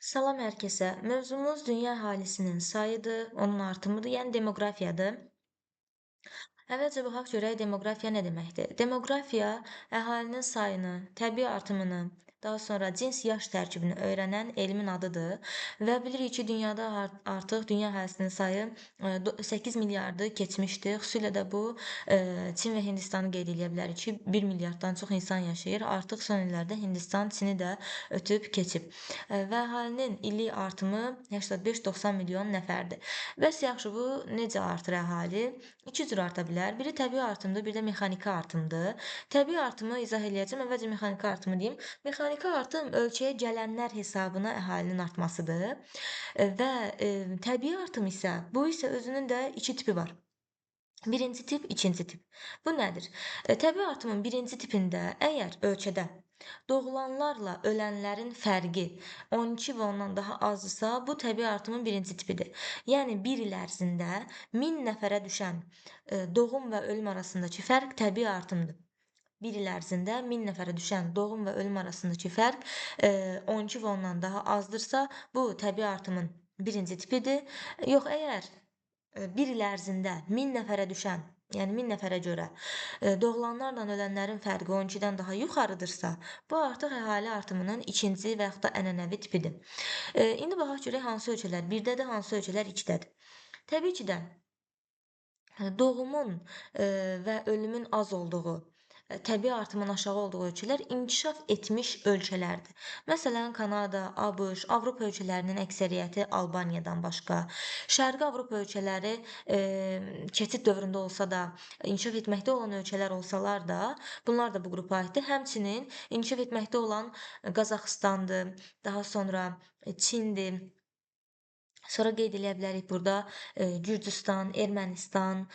Salam hər kəsə. Mövzumuz dünya əhalisinin sayıdır, onun artımıdır, yəni demoqrafiyadır. Əvvəlcə baxaq görək demoqrafiya nə deməkdir? Demoqrafiya əhalinin sayını, təbii artımını, daha sonra cins yaş tərkibini öyrənən elmin adıdır və bilirik ki, dünyada artıq dünya əhalisinin sayı 8 milyardı keçmişdir. Xüsusilə də bu Çin və Hindistanı qeyd eləyə bilərik ki, 1 milyarddan çox insan yaşayır. Artıq son illərdə Hindistan Çini də ötüb keçib. Və əhalinin illik artımı 85-90 milyon nəfərdir. Bəs yaxşı, bu necə artır əhali? İki cür arta bilər. Biri təbii artımdır, bir də mexaniki artımdır. Təbii artımı izah eləyəcəm. Əvvəlcə mexaniki artımı deyim. Mexaniki artım ölkəyə gələnlər hesabına əhalinin artmasıdır. Və təbii artım isə, bu isə özünün də iki tipi var. Birinci tip, ikinci tip. Bu nədir? Təbii artımın birinci tipində əgər ölkədə doğulanlarla ölənlərin fərqi 12 və ondan daha azdırsa, bu təbii artımın birinci tipidir. Yəni bir il ərzində 1000 nəfərə düşən doğum və ölüm arasındakı fərq təbii artımdır. Bir il ərzində 1000 nəfərə düşən doğum və ölüm arasındakı fərq 12 və ondan daha azdırsa, bu təbii artımın birinci tipidir. Yox, əgər bir il ərzində 1000 nəfərə düşən, yəni 1000 nəfərə görə doğulanlarla ölənlərin fərqi 12-dən daha yuxarıdırsa, bu artıq əhali artımının ikinci və yaxud da ənənəvi tipidir. İndi baxaq görək hansı ölkələr birdədir, hansı ölkələr ikidədir. Təbii ki də doğumun və ölümün az olduğu, təbii artımın aşağı olduğu ölkələr inkişaf etmiş ölkələrdir. Məsələn, Kanada, ABŞ, Avropa ölkələrinin əksəriyyəti Albaniyadan başqa, Şərqi Avropa ölkələri keçid dövründə olsa da, inkişaf etməkdə olan ölkələr olsalar da, bunlar da bu qrupa aiddir. Həmçinin inkişaf etməkdə olan Qazaxıstandır, daha sonra Çindir. Sonra qeyd eləyə bilərik burada Gürcüstan, Ermənistan,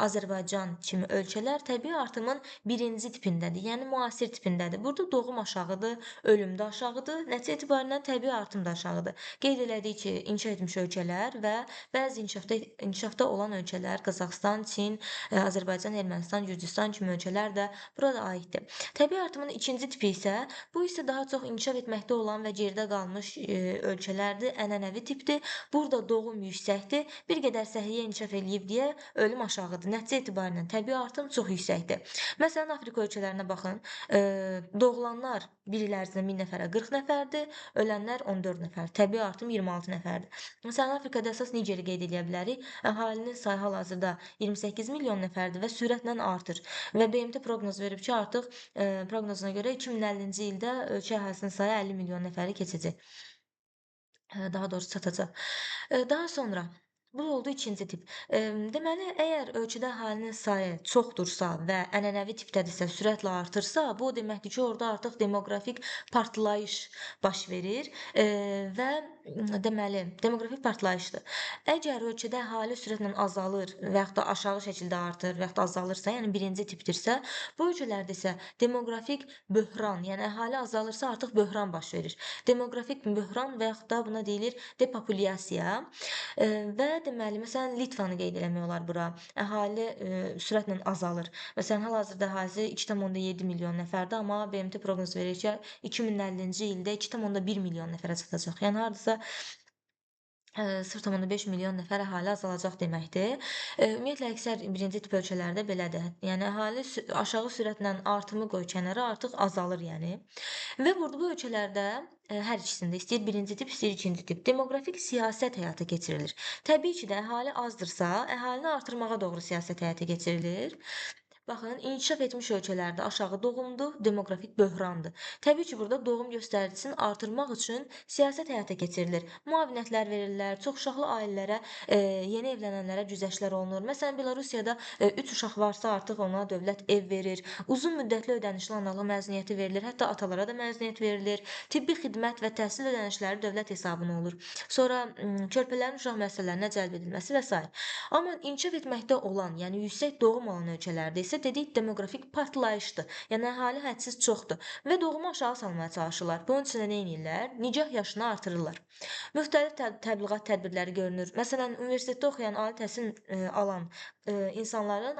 Azərbaycan kimi ölkələr təbii artımın birinci tipindədir, yəni müasir tipindədir. Burada doğum aşağıdır, ölüm də aşağıdır, nəticə etibarilə təbii artım da aşağıdır. Qeyd elədik ki, inkişaf etmiş ölkələr və bəzi inkişafda olan ölkələr, Qazaxıstan, Çin, Azərbaycan, Ermənistan, Gürcüstan kimi ölkələr də burada aiddir. Təbii artımın ikinci tipi isə, bu isə daha çox inkişaf etməkdə olan və geridə qalmış ölkələrdir, ənənəvi tipdir. Burada doğum yüksəkdir, bir qədər səhiyyə inkişaf eləyib deyə ölüm aşağıdır. Nəticə etibarilə təbii artım çox yüksəkdir. Məsələn, Afrika ölkələrinə baxın, doğulanlar bir il ərzində 1000 nəfərə 40 nəfərdir, ölənlər 14 nəfər, təbii artım 26 nəfərdir. Məsələn, Afrikada əsas Nigeri qeyd eləyə bilərik. Əhalinin sayı hal-hazırda 28 milyon nəfərdir və sürətlə artır. Və BMT proqnoz verib ki, artıq proqnozuna görə 2050-ci ildə ölkə əhalisinin sayı 50 milyon nəfəri keçəcək. Daha doğrusu çatacaq. Daha sonra bu oldu ikinci tip. Deməli, əgər ölkədə əhalinin sayı çoxdursa və ənənəvi tipdədirsə, sürətlə artırsa, bu o deməkdir ki, orada artıq demoqrafik partlayış baş verir və deməli, demoqrafik partlayışdır. Əgər ölkədə əhali sürətlə azalır və yaxud da aşağı şəkildə artır və yaxud da azalırsa, yəni birinci tipdirsə, bu ölkələrdə isə demoqrafik böhran, yəni əhali azalırsa artıq böhran baş verir. Demoqrafik böhran və yaxud da buna deyilir depopulyasiya və deməli, məsələn, Litvanı qeyd eləmək olar bura. Əhali sürətlə azalır. Məsələn, hal-hazırda əhalisi 2,7 milyon nəfərdir, amma BMT proqnoz verir ki, 2050-ci ildə 2,1 milyon nəfərə çatacaq. Yəni, hardasa 0,5 milyon nəfər əhali azalacaq deməkdir. Ümumiyyətlə, əksər birinci tip ölkələrdə belədir. Yəni, əhali aşağı sürətlə artımı qoy kənara, artıq azalır yəni. Və burada bu ölkələrdə hər ikisində, istəyir birinci tip, istəyir ikinci tip, demoqrafik siyasət həyata keçirilir. Təbii ki də əhali azdırsa, əhalini artırmağa doğru siyasət həyata keçirilir. Baxın, inkişaf etmiş ölkələrdə aşağı doğumdur, demoqrafik böhrandır. Təbii ki, burada doğum göstəricisini artırmaq üçün siyasət həyata keçirilir. Müavinətlər verirlər, çox uşaqlı ailələrə, yeni evlənənlərə güzəştlər olunur. Məsələn, Belarusiyada 3 uşaq varsa artıq ona dövlət ev verir. Uzun müddətli ödənişli analıq məzuniyyəti verilir, hətta atalara da məzuniyyət verilir. Tibbi xidmət və təhsil ödənişləri dövlət hesabına olur. Sonra körpələrin uşaq müəssisələrinə cəlb edilməsi və sair. Amma inkişaf etməkdə olan, yəni yüksək doğum olan ölkələrdə isə dedik demoqrafik partlayışdır. Yəni əhali hədsiz çoxdur və doğumu aşağı salmaya çalışırlar. Bunun üçün də nə edirlər? Nikah yaşını artırırlar. Müxtəlif təbliğat tədbirləri görünür. Məsələn, universitetdə oxuyan, ali təhsil alan insanların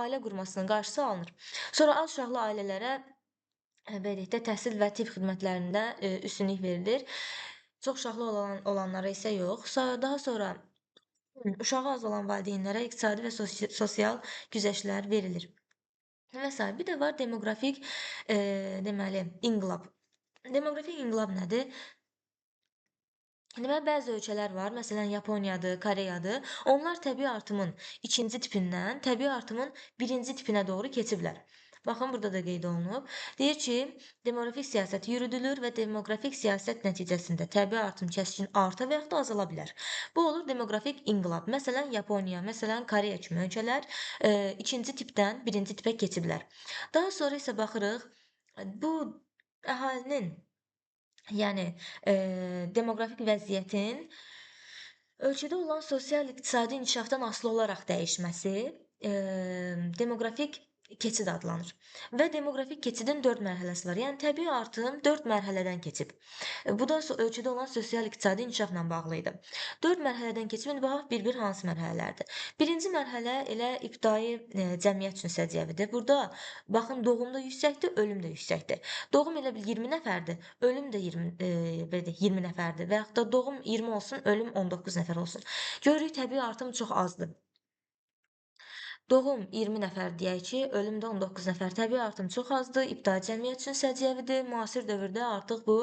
ailə qurmasının qarşısı alınır. Sonra az uşaqlı ailələrə belə deyək də, təhsil və tibb xidmətlərində üstünlük verilir. Çox uşaqlı olanlara isə yox. Daha sonra uşağı az olan valideynlərə iqtisadi və sosial güzəştlər verilir. Və sair. Bir də var demoqrafik deməli, inqilab. Demoqrafik inqilab nədir? Deməli, bəzi ölkələr var, məsələn, Yaponiyadır, Koreyadır. Onlar təbii artımın ikinci tipindən təbii artımın birinci tipinə doğru keçiblər. Baxın, burada da qeyd olunub. Deyir ki, demoqrafik siyasət yürüdülür və demoqrafik siyasət nəticəsində təbii artım kəskin arta və yaxud da azala bilər. Bu olur demoqrafik inqilab. Məsələn, Yaponiya, məsələn, Koreya kimi ölkələr ikinci tipdən birinci tipə keçiblər. Daha sonra isə baxırıq, bu əhalinin, yəni demoqrafik vəziyyətin ölkədə olan sosial-iqtisadi inkişafdan asılı olaraq dəyişməsi demoqrafik keçid adlanır. Və demoqrafik keçidin 4 mərhələsi var. Yəni təbii artım 4 mərhələdən keçib. Bu da ölkədə olan sosial-iqtisadi inkişafla bağlı idi. 4 mərhələdən keçib. İndi baxaq bir-bir hansı mərhələlərdir. Birinci mərhələ elə ibtidai cəmiyyət üçün səciyyəvidir. Burada baxın, doğum da yüksəkdir, ölüm də yüksəkdir. Doğum elə bil 20 nəfərdir, ölüm də 20 nəfərdir və yaxud da doğum 20 olsun, ölüm 19 nəfər olsun. Görürük, təbii artım çox azdır. Doğum 20 nəfər deyək ki, ölüm də 19 nəfər. Təbii artım çox azdır, ibtidai cəmiyyət üçün səciyyəvidir. Müasir dövrdə artıq bu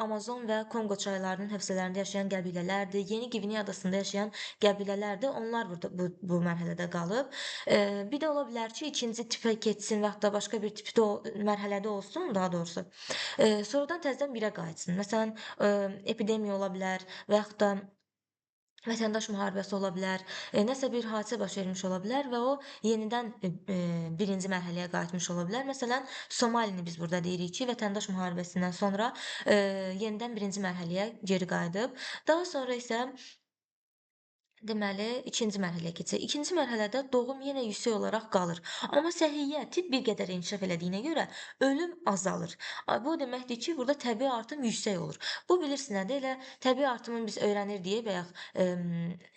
Amazon və Konqo çaylarının hövzələrində yaşayan qəbilələrdir, Yeni Qvineya adasında yaşayan qəbilələrdir. Onlar burada bu mərhələdə qalıb. Bir də ola bilər ki, ikinci tipə keçsin və hətta başqa bir tipdə mərhələdə olsun, daha doğrusu. Sonradan təzədən birə qayıtsın. Məsələn, epidemiya ola bilər və yaxud da vətəndaş müharibəsi ola bilər, nəsə bir hadisə baş vermiş ola bilər və o yenidən birinci mərhələyə qayıtmış ola bilər. Məsələn, Somalini biz burada deyirik ki, vətəndaş müharibəsindən sonra yenidən birinci mərhələyə geri qayıdıb. Daha sonra isə deməli, ikinci mərhələyə keçək. İkinci mərhələdə doğum yenə yüksək olaraq qalır. Amma səhiyyə, tibb bir qədər inkişaf elədiyinə görə ölüm azalır. Bu deməkdir ki, burada təbii artım yüksək olur. Bu bilirsin nədir? Elə təbii artımın biz öyrənirdik, bayaq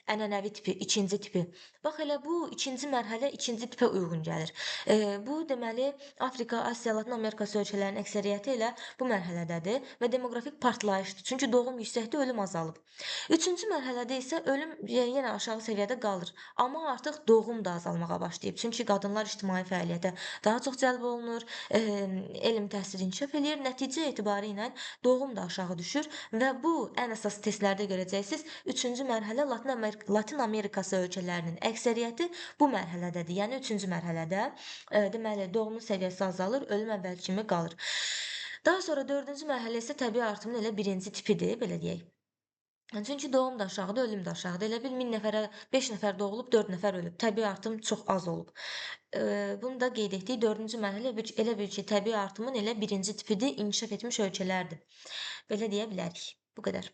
ənənəvi tipi, ikinci tipi. Bax, elə bu ikinci mərhələ ikinci tipə uyğun gəlir. Bu deməli, Afrika, Asiya, Latin Amerikası ölkələrinin əksəriyyəti elə bu mərhələdədir və demoqrafik partlayışdır. Çünki doğum yüksəkdir, ölüm azalıb. Üçüncü mərhələdə isə ölüm yenə aşağı səviyyədə qalır. Amma artıq doğum da azalmağa başlayıb. Çünki qadınlar ictimai fəaliyyətə daha çox cəlb olunur, elm təhsil inkişaf eləyir. Nəticə etibarı ilə doğum da aşağı düşür və bu ən əsas testlərdə görəcəksiniz. Üçüncü mərhələ Latin Amerikası ölkələrinin əksəriyyəti bu mərhələdədir. Yəni üçüncü mərhələdə, deməli, doğumun səviyyəsi azalır, ölüm əvvəl kimi qalır. Daha sonra dördüncü mərhələ isə təbii artımın elə birinci tipidir, belə deyək. Çünki doğum da aşağıdır, ölüm də aşağıdır. Elə bil 1000 nəfərə 5 nəfər doğulub, 4 nəfər ölüb. Təbii artım çox az olub. Bunu da qeyd etdik. Dördüncü mərhələ elə bil ki, təbii artımın elə birinci tipidir, inkişaf etmiş ölkələrdir. Belə deyə bilərik. Bu qədər.